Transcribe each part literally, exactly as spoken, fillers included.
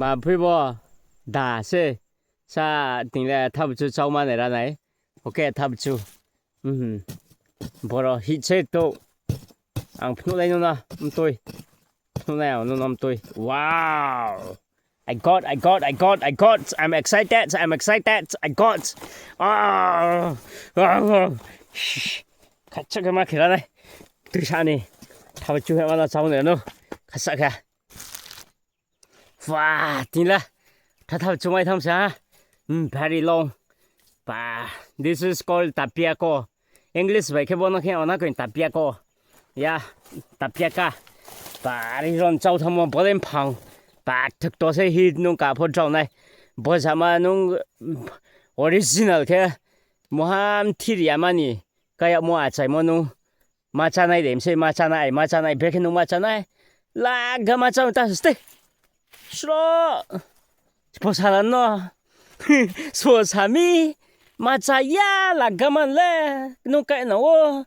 Mapuibo da se sa tingle thabuchu chauma ne ranai. Okay, thabuchu. Mhm. Boro hiche to. Ang phnu lai nuna mtoi. Phnu lai nuna mtoi. Wow. I got, I got, I got, I got. I'm excited, I'm excited. I got. Ah. Ah. Shh. Kacha kama kira dai. Tuisani. Thabuchu hema na chauna no. Kasa ka. Wah, tinla. Thathau chungai thamsa. Hmm, very long. Ba, this is called tapiako. English bai ke bono ke ona kuin tapiako. Ya, tapiaka. Ba, ri ron chau thamo bolem phang. Ba, thuk to se hi nung ka pho chau nai. Bo sama nung, mm, original ke. Moham thiri amani. Kaya mo achai mo nung. Machanai dem se, machanai, machanai, bekenung machanai. Laga machan ta ste. Sro. Posalan no. So sami. Machaya laga man le. Nung kai na wo.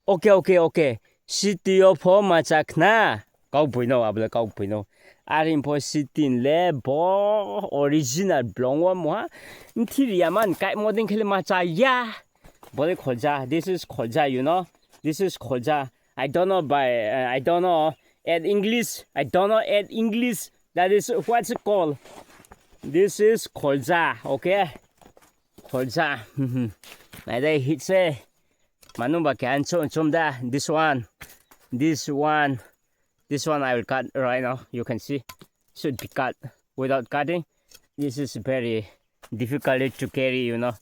Okay, okay, okay. City of home machakna. Kau buino, abla kau buino. Arin po city le bo original blong wa mo ha. Nti riaman kai moding kele machaya. Bole Khoja. This is Khoja, you know. This is Khoja. I don't know by, uh, I don't know at English. I don't know at English. That is what's it called. This is Khoja, okay? Khoja. Nai dai hit se. Manu ba kya ancho chom da. This one. This one. This one I will cut right now. You can see. Should be cut. Without cutting, this is very difficult to carry, you know.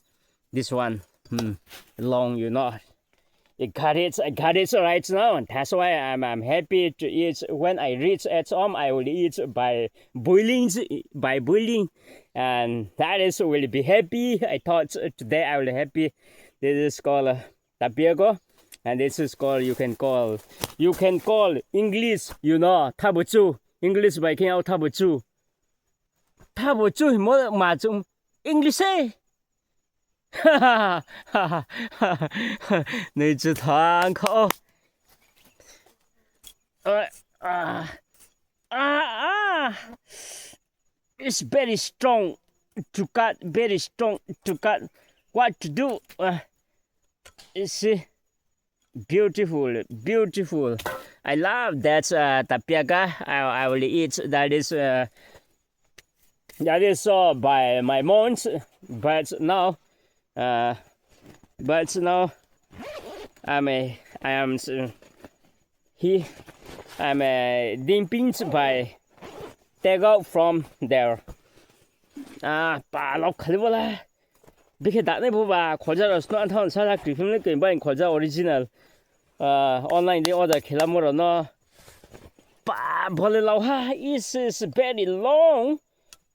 This one, hmm, long, you know. I got it, I got it right now. That's why I'm, I'm happy to eat. When I reach at home, I will eat by boiling, by boiling. And that is will be happy. I thought today I will happy. This is called, uh, tapiako. And this is called, you can call, you can call English, you know, thabuchu. English bai keng au thabuchu. Thabuchu mo machum English eh. Nei chu thang kho. Ah, ah, ah, ah. It's very strong to cut, very strong to cut. What to do? Uh, you see, beautiful, beautiful. I love that, uh, tapiaka. I, I will eat. That is, uh, that is, uh, by my mom. But now, uh, but now, I'm a, I am, uh, he, I'm a dimping by take out from there. Ah, pa lok khali bola. Bikhe dane bo ba Khoja restaurant thon sa la kripim le kin ba Khoja original. Ah, online de order khela mo ro no. Ba bole lau ha is is very long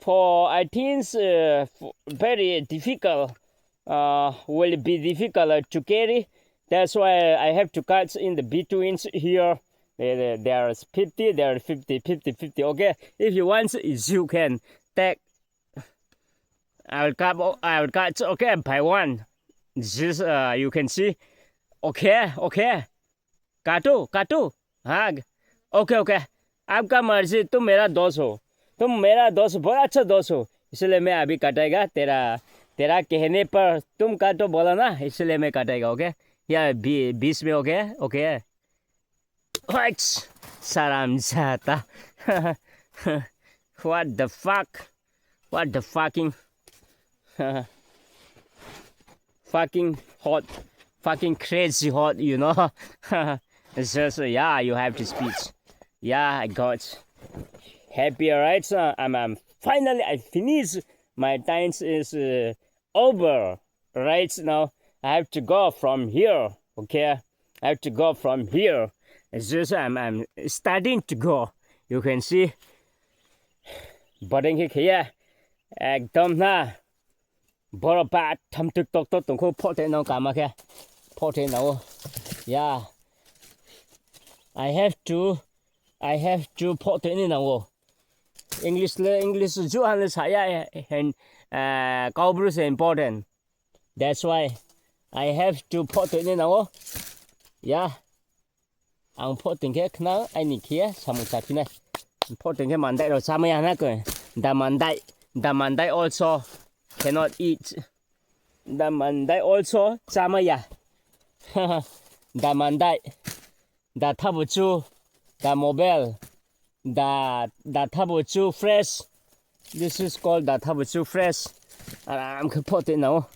for, I think, uh, f-, very difficult. Uh, will be difficult, uh, to carry. That's why I have to cut in the betweens here. There, there, there is fifty, there is fifty, fifty, fifty. Okay, if you want, you can take. I will cut, I will cut, okay, by one. This, uh, you can see. Okay, okay. काटो, काटो। हाँ, okay, okay. आपका मर्जी, तुम मेरा दोस्त हो। तुम मेरा दोस्त हो, बहुत अच्छा दोस्त हो। इसलिए मैं अभी कटेगा, तेरा, तेरा कहने पर तुम काटो बोला ना, इसलिए मैं कटेगा, ओके? या बी-, बीस में, okay? Okay. What? Saram jata. What the fuck? What the fucking, fucking hot, fucking crazy hot, you know? It's just, yeah, you have to speech. Yeah, I got happy, right? So I'm, I'm finally, I finished. My time is, uh, over. Right now, I have to go from here, okay? I have to go from here. It's just I'm, I'm starting to go. You can see. Boring hi khe. Ekdom na. Boro ba tham tuk tok tok tok ko phote no kama khe. Phote no. Yeah. I have to, I have to phote ni no. English le, English ju han le saya hen, uh, Kaubru se important. That's why I have to photo ni nao. Ya. Ang photo ke khna ai ni kia samung sati na. Photo ke mandai ro sama ya na ko. The mandai, the mandai also cannot eat. The mandai also chamaya. The mandai, the tabuchu, the mobile, the, the tabuchu fresh. This is called the tabuchu fresh. Aram ke pote nao.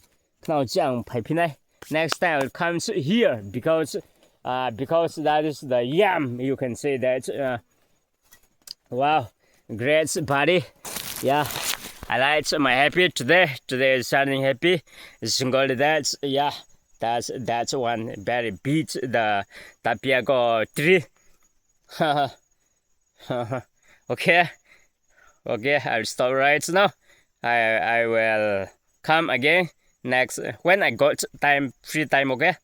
Now jang pai pinai. Next time I will come s- here because, uh, because that is the yam. You can say that. Uh, wow, great buddy. Yeah, I like my happy today. Today is shining happy. Single that. Yeah, that's that's one very big the tapioca tree. Okay, okay, I'll stop right now. I I will come again next when I got time, free time. Okay.